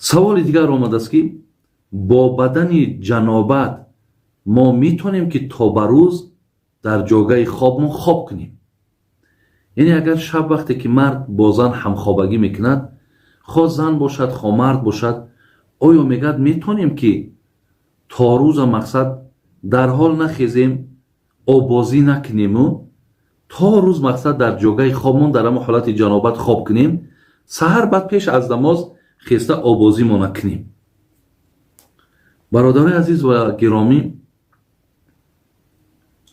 Саволи дигар омадааст, ки бо бадани ҷанобат мо метавонем, ки то ба рӯз дар ҷогаи хобмон хоб кунем? Яъне агар шаб вақте ки мард бо зан ҳамхобагӣ мекунад, хо зан бошад, хо мард бошад, оё, мегӯяд, метавонем, ки то рӯза, мақсад, дар ҳол нахезем, обозӣ накунему то рӯз, мақсад, дар ҷогаи хобмон дар ҳамон ҳолати ҷанобат хоб кунем, саҳар баъд пеш аз намоз хеста обозимона кунем? Бародарои азиз ва гиромӣ,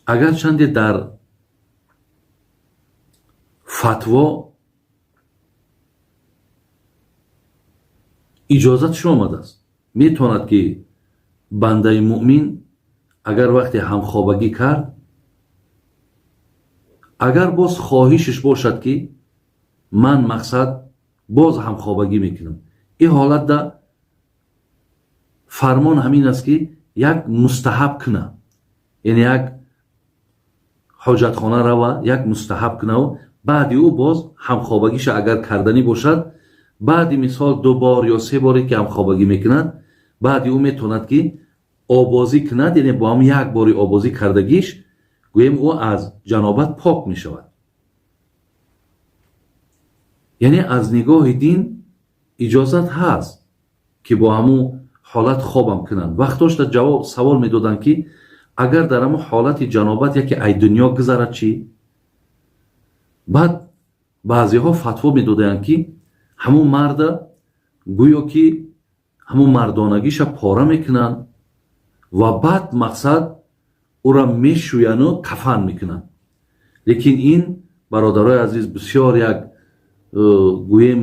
агарчанде дар фатво иҷозатш омадааст, метавонад, ки бандаи муъмин агар вақте ҳамхобагӣ кард, агар боз хоҳишаш бошад, ки ман, мақсад, боз ҳамхобагӣ мекунам, ин ҳолатда фармон ҳамин аст, ки як мустаҳаб куна, яъне як ҳоҷатхона рава, як мустаҳаб кунаву баъди ӯ боз ҳамхобагиша агар карданӣ бошад, баъди мисол ду бор ё се боре ки ҳамхобагӣ мекунад, баъди ӯ метавонад, ки обозӣ кунад, яъне бо ҳам як бори обозӣ кардагиш, гӯем, ӯ аз ҷанобат пок мешавад. Яъне аз нигоҳи дин иҷозат ҳаст, ки бо ҳамун ҳолат хобам кунанд. Вақтошта ҷавоб савол медоданд, ки агар дар ҳамун ҳолати ҷанобат яке ай дунё гузарад, чӣ? Баъд баъзеҳо фатво медодаянд, ки ҳамун марда гӯё ки ҳамун мардонагиша пора мекунанд ва баъд, мақсад, ӯра мешӯяну кафан мекунанд. Лекин ин, бародарои азиз, бисёр як гӯем,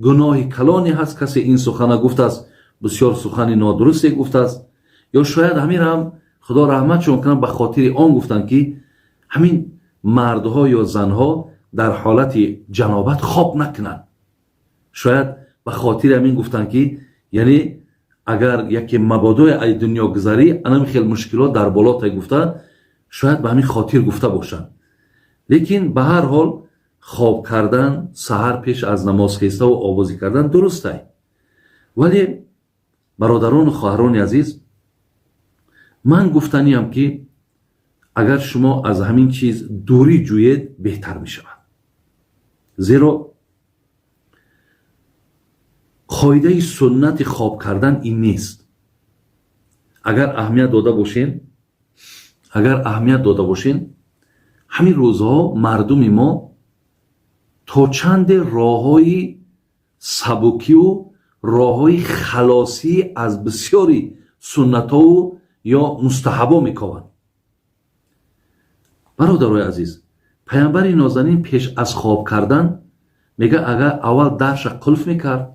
гуноҳи калоне ҳаст. Касе ин сухана гуфтааст, бисёр сухани нодурусте гуфтааст. Ё шояд ҳамин худо раҳматшон кунад, ба хотири он гуфтанд, ки ҳамин мардҳо ё занҳо дар ҳолати ҷанобат хоб накунанд. Шояд ба хотири ҳамин гуфтанд, ки яъне агар яке мабодои ай дунё гузарӣ, анами хел мушкилот дар болотай гуфта, шояд ба ҳамин хотир гуфта бошанд. Лекин ба ҳар ҳол хоб кардан, саҳар пеш аз намоз хеставу обозӣ кардан дурустай. Вале, бародарону хоҳарони азиз, ман гуфтаниям, ки агар шумо аз ҳамин чиз дурӣ ҷӯед, беҳтар мешавад, зеро қоидаи суннати хоб кардан ин нест. Агар аҳамият дода бошем, агар аҳамият дода бошем, ҳамин рӯзҳо мардуми мо то чанде роҳҳои сабукиву роҳҳои халосӣ аз бисёри суннатову ё мустаҳабо мекованд. Бародарои азиз, паямбари нозанин пеш аз хоб кардан, мега, агар аввал дарша қулф мекард,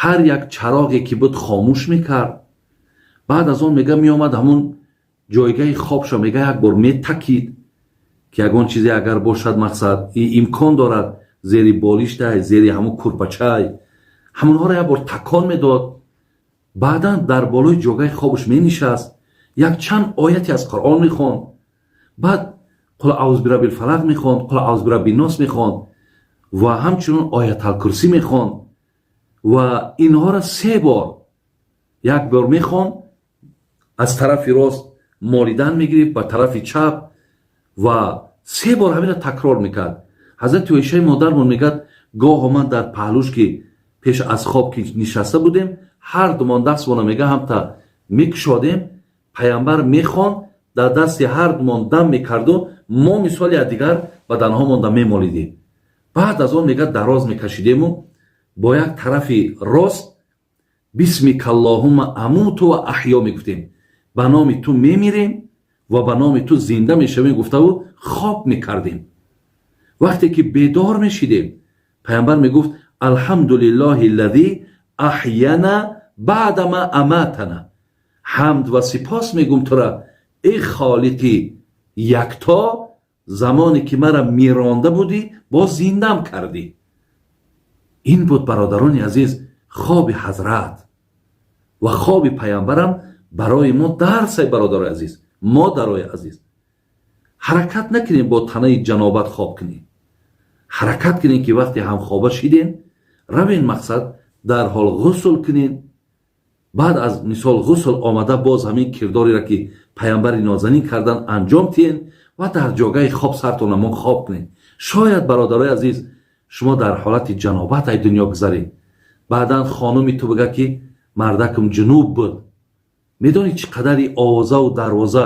ҳар як чароғе ки буд, хомӯш мекард. Баъд аз он, мега, меомад, ҳамун ҷойгаҳи хобша, мега, як бор метакид, ки ягон чизе агар бошад, мақсад, имкон дорад, зери болиштай, зери ҳамун курпачай, ҳамонҳоро як бор такон медод. Баъдан дар болои ҷогаи хобаш менишаст, якчанд ояте аз Қуръон мехонд, баъд қул аъузу бираббил фалақ мехонд, қул аъузу бираббиннос мехонд ва ҳамчунин Ояталкурсӣ мехонд ва инҳоро се бор як бор мехонд, аз тарафи рост молидан мегирифт ба тарафи чап ва се бор ҳаминро такрор мекард. Ҳазрати Оишаи модармон мегӯяд: гоҳо ман дар паҳлӯш, ки пеш аз хоб ки нишаста будем, ҳар думон дастмона, мега, ҳамта мекушодем, паямбар мехонд, дар дасти ҳар думон дам мекарду мо мисоли якдигар баданҳомонда мемолидем. Баъд аз он, мега, дароз мекашидему бо як тарафи рост бисмикаллоҳумма амуту ва аҳё мегуфтем, ба номи ту мемирем ва ба номи ту зинда мешавем, гуфтаву хоб мекардем. Вақте ки бедор мешидем, паямбар мегуфт: алҳамдулиллоҳи аллазӣ аҳяна баъдама аматана, ҳамд ва сипос мегум тура, эй Холиқи якто, замоне ки мара миронда будӣ, боз зиндам кардӣ. Ин буд, бародарони азиз, хоби ҳазрат ва хоби паямбарам барои мо дарсай. Бародарои азиз, модарои азиз, ҳаракат накунем бо танаи ҷанобат хоб кунем. Ҳаракат кунем, ки вақте ҳамхоба шидем, равен, мақсад, Дарҳол ғусл кунед. Баъд аз мисол ғусл омада, боз ҳамин кирдореро, ки паямбари нозанин кардан, анҷом тиҳен ва дар ҷогаи хоб сартон амон хоб кунед. Шояд, бародарои азиз, шумо дар ҳолати ҷанобат ай дунё гузаред. Баъдан хонуми ту бигӯяд, ки мардакам ҷунуб буд. Медонӣ, чӣ қадари овозаву дарвоза,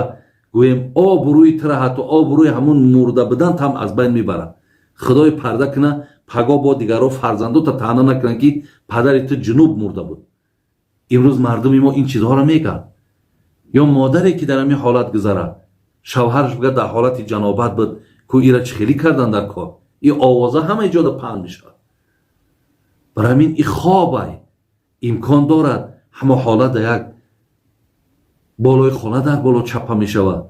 гӯем, обрӯи тура, ҳатто обрӯи ҳамун мурда будант ҳам аз байн мебарад. Худои парда куна, паго бо дигарро фарзандота таъна накунанд, ки падари ту ҷунуб мурда буд. Имрӯз мардуми мо ин чизҳоро мегӯяд. Ё модаре, ки дар ҳамин ҳолат гузарад, шавҳараш бигӯяд, дар ҳолати ҷанобат буд, ку ира чӣ хелӣ кардан дар кор. И овоза ҳамаи ҷода паҳн мешавад. Барои ҳамин и хобай имкон дорад, ҳамо ҳолат да як болои хона дар боло чаппа мешавад,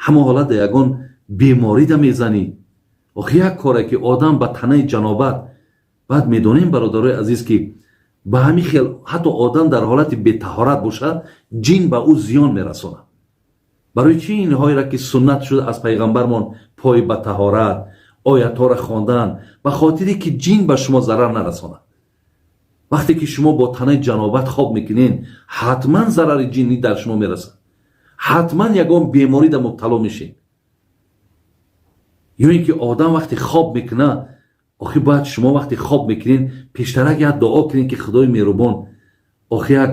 ҳамо ҳолат да ягон беморӣ да мезанӣ. Охи, як коре, ки одам ба танаи ҷанобат. Баъд медонем, бародарои азиз, ки ба ҳамин хел ҳатто одам дар ҳолати бетаҳорат бошад, ҷин ба ӯ зиён мерасонад. Барои чӣ инҳоеро, ки суннат шуда аз пайғамбармон, пой ба таҳорат, оятҳоро хондан? Ба хотире ки ҷин ба шумо зарар нарасонад. Вақте ки шумо бо танаи ҷанобат хоб мекунед, ҳатман зарари ҷиннӣ дар шумо мерасад, ҳатман ягон беморида мубтало мешед. Ё ин ки одам вақте хоб мекунад, охи, бояд шумо вақте хоб мекунед, пештарак як дуо кунед, ки Худои меҳрубон, охи, як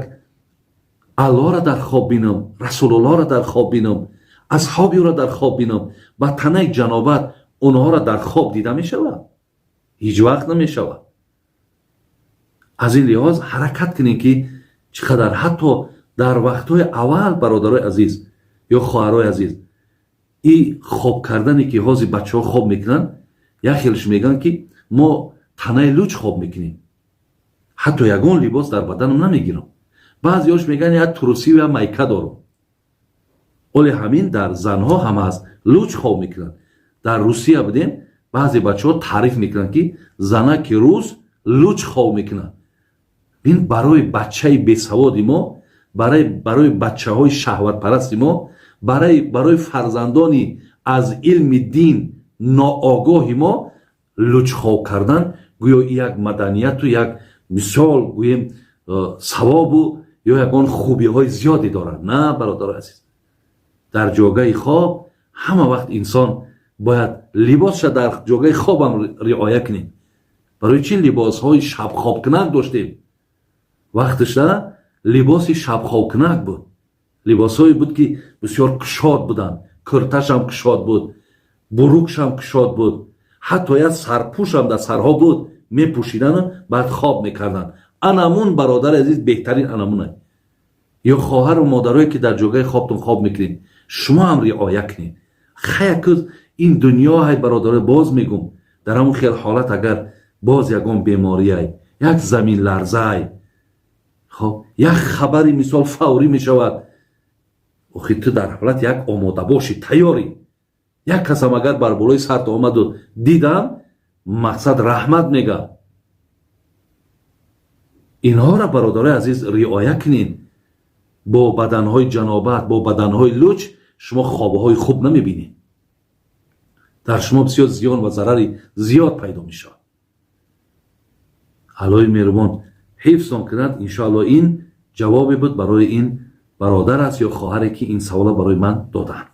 Аллоҳро дар хоб бинам, Расулуллоҳро дар хоб бинам, асҳоби ӯро дар хоб бинам. Ба танаи ҷанобат онҳоро дар хоб дида мешавад? Ҳеҷ вақт намешавад. Аз ин лиҳоз ҳаракат кунем, ки чӣ қадар ҳатто дар вақтҳои аввал, бародарои азиз ё хоҳарои азиз, и хоб кардане, ки ҳозир бачаҳо хоб мекунанд, як хелш мегӯянд, ки мо танаи луч хоб мекунем, ҳатто ягон либос дар баданам намегирам. Баъзеҳош мегӯянд, як трусиву як майка дорам. Оле ҳамин дар занҳо ҳам ҳаст, луч хоб мекунанд. Дар Русия будем, баъзе бачаҳо таъриф мекунанд, ки занаки рус луч хоб мекунад. Ин барои бачаи бесаводи мо, барои бачаҳои шаҳватпарасти мо, барои фарзандони аз илми дин ноогоҳи мо лучхоб кардан гӯё як маданияту як мисол, гӯем, савобу ё ягон хубиҳои зиёде дорад. На, бародари азиз, дар ҷогаи хоб ҳама вақт инсон бояд либосша дар ҷогаи хобам риоя кунем. Барои чӣ либосҳои шабхобкунак доштем? Вақташа либоси шабхобкунак буд, либосҳое буд, ки бисёр кушод буданд. Курташам кушод буд, бурукшам кушод буд, ҳатто як сарпӯшам дар сарҳо буд, мепӯшидану баъд хоб мекарданд. Анамун, бародари азиз, беҳтарин анамуна. Ё хоҳару модарое, ки дар ҷогаи хобтон хоб мекунед, шумо ҳам риоя кунед. Хаяку ин дунё ҳай, бародаро, боз мегум, дар ҳамун хел ҳолат агар боз ягон бемориай, як заминларзай, хоб, як хабари мисол фаврӣ мешавад, охи, ту дар ҳолат як омодабошӣ, тайёрӣ. Як касам агар бар болои сарт омаду дидам, мақсад раҳмат мега. Инҳоро, бародарои азиз, риоя кунед. Бо баданҳои ҷанобат, бо баданҳои луч шумо хобҳои хуб намебинед, дар шумо бисёр зиён ва зарари зиёд пайдо мешавад. Аллоҳи меҳрубон ҳифзон кунад, иншоалло. Ин ҷавобе буд барои ин бародар аст ё хоҳаре, ки ин савола барои ман доданд.